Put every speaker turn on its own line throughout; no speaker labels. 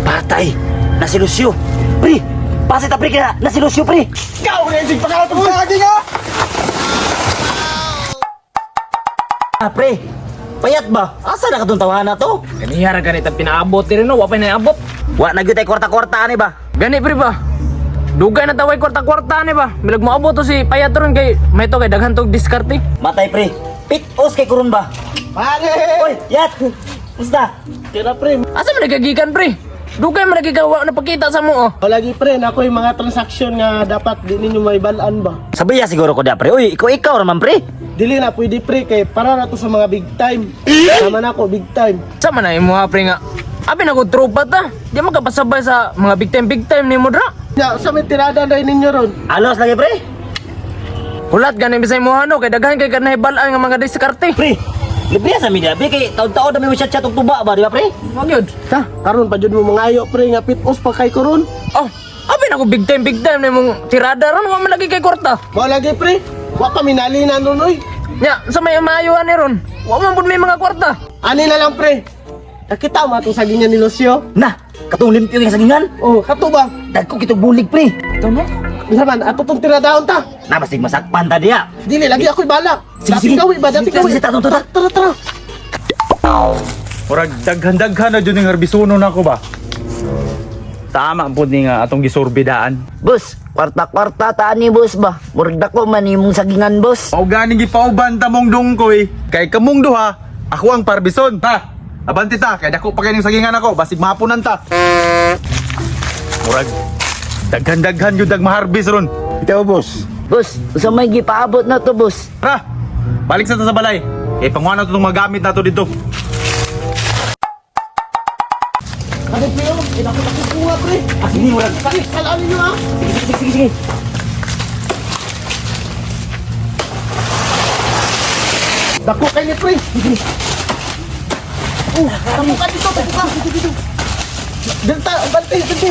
Patay! Na si Lucio! Pre! Pasit pre kaya! Na si Lucio, pre!
Ikaw rin sig pangawat og saging ha.
Ah, pre! Payat ba? Asa na katong tawahan na to?
Ganiha ra ganit ang pinaabot diri no, wa pa naabot.
Wa na gyud tay kwarta-kwarta ani ba?
Gani pre ba? Dugay na taway kwarta-kwarta ni ba? Milag moabot to si Payat ron kay may to kay daghan tog diskarte.
Matay, pre! Pitos kay kuron ba?
Pare!
Oy, yat! Musta?
Tira pre.
Asa man nagagikan pre? Dugay man lagi ka wa napakita sa mo oh.
O lagi pre, nako yung mga transaksyon nga dapat di ninyo maibalaan ba.
Sabi ya siguro ko da, pre. Uy, ikaw raman, pre.
Dili na pwede pre kay para na to sa mga big time. Sama na ako big time.
Sa man na imo ha pre nga. Abi na ko tropa ta. Di man ka pasabay sa mga big time nimo dra.
Ya, sa may tirada na ninyo ron.
Alos lagi, pre.
Hulat gani bisay mo ano kay daghan kay kanahibal-an nga mga diskarte.
Pre, libre sa media, pre. Kay taon-taon na may chat-chat og tuba ba, di ba, pre?
Wag yun.
Ta, karon pa jud mo mangayo pre nga pitos pa kay koron.
Oh, abi na ko big time nimong tirada ron wa man lagi kay kwarta.
Mao lagi pre. Wa pa minalinan ron oy.
Nya, sa may maayohan ni ron. Wa man pud may mga kwarta.
Ani na lang pre. Nakita mo atong sagingan ni Lucio?
Na, katong limpyo nga sagingan.
Oh, kato ba?
Dagko kitong bulig, pre.
Ito no?
Bisa man, ato tong tiradaon ta.
Na basig masakpan ta diya.
Dili lagi ako'y balak.
Sige,
Dati
sige.
kawi ba? Dati
Sige,
kawi.
sige, tara, tara.
Tara, tara.
Murag daghan-daghan na jud ning harbisuno nako ba. Tama pud ni nga atong gisurbidaan.
Boss, kwarta-kwarta ta ni boss ba? Murag dako man imong sagingan, boss.
Mao gani gipauban ta mong dungkoy kay kamong duha ako ang parbison. Ta. Abante ta kay dako pa kay ning sagingan ako basig mahaponan ta. Murag daghan-daghan jud dag maharbis ron.
Ikaw, boss.
Boss, usa may gipaabot na to, boss.
Tara. Balik sa ta sa balay. Kay panguha na tong magamit nato dito.
Ano pre? Oh, inako kuha pre.
Ah, sige, murag.
Sakit kalaan ninyo ah.
Sige, sige, sige, sige.
Dako kay ni pre. Oh, dako ka dito, dako ka. Dito, dito. Delta, bante, bante.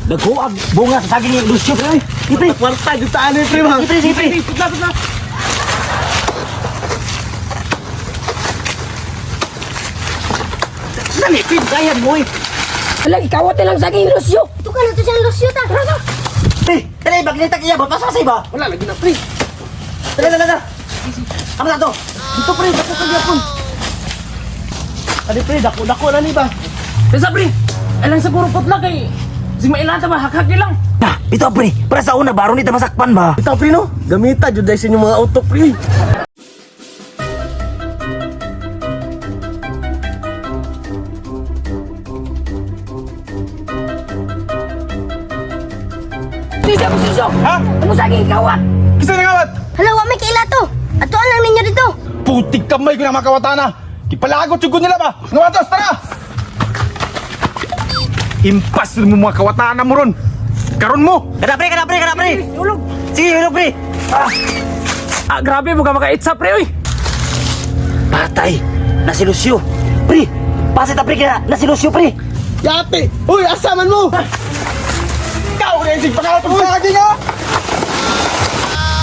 Dagko ang bunga sa saging ni Lucio, pre. Sige, pre.
Kwarta jud ta ani pre ba?
Sige, pre, sige, pre.
Putla, putla.
Dali, pre, gayan mo, eh.
Hala, ikawat na lang saging Lucio.
Ito ka na to siyang Lucio ta.
Pre, dali, baglita kaya ba? Pasasay ba?
Wala lagi na pre.
Dali, dali, dali. Ano na to?
Dito pre, dako ka gyapon. Ani pre, dako dako na ni ba?
Bisa pre. Alang siguro putla kay si mailata ba hakhak lang.
Na, ito, pre. Para sa una, baro ni ta masakpan ba?
Ito pre no, gamita jud dai sa inyong mga auto pre.
Sisyo, sisyo.
Ha?
Ano saging ikawat?
Kinsa nangawat?
Hala, wa may kaila to. Atuan lang ninyo dito.
Putik kamay ko na makawatana. Gipalagot jud ko nila ba? Ngawatos tara. Impas mo mga kawatana mo ron. Karon mo.
Kada, pre, kada, pre, kada, pre.
Ulog.
Sige, hulog, pre.
Ah, ah grabe mo ka makaitsa pre oy.
Patay! Na si Lucio! Pre! Pasit pre kaya! Na si Lucio, pre!
Yate. Uy, asa man mo?
Ikaw rin sig pangawat og saging ha.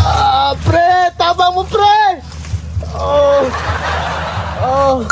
Ah, pre, tabang mo pre. Oh. Oh.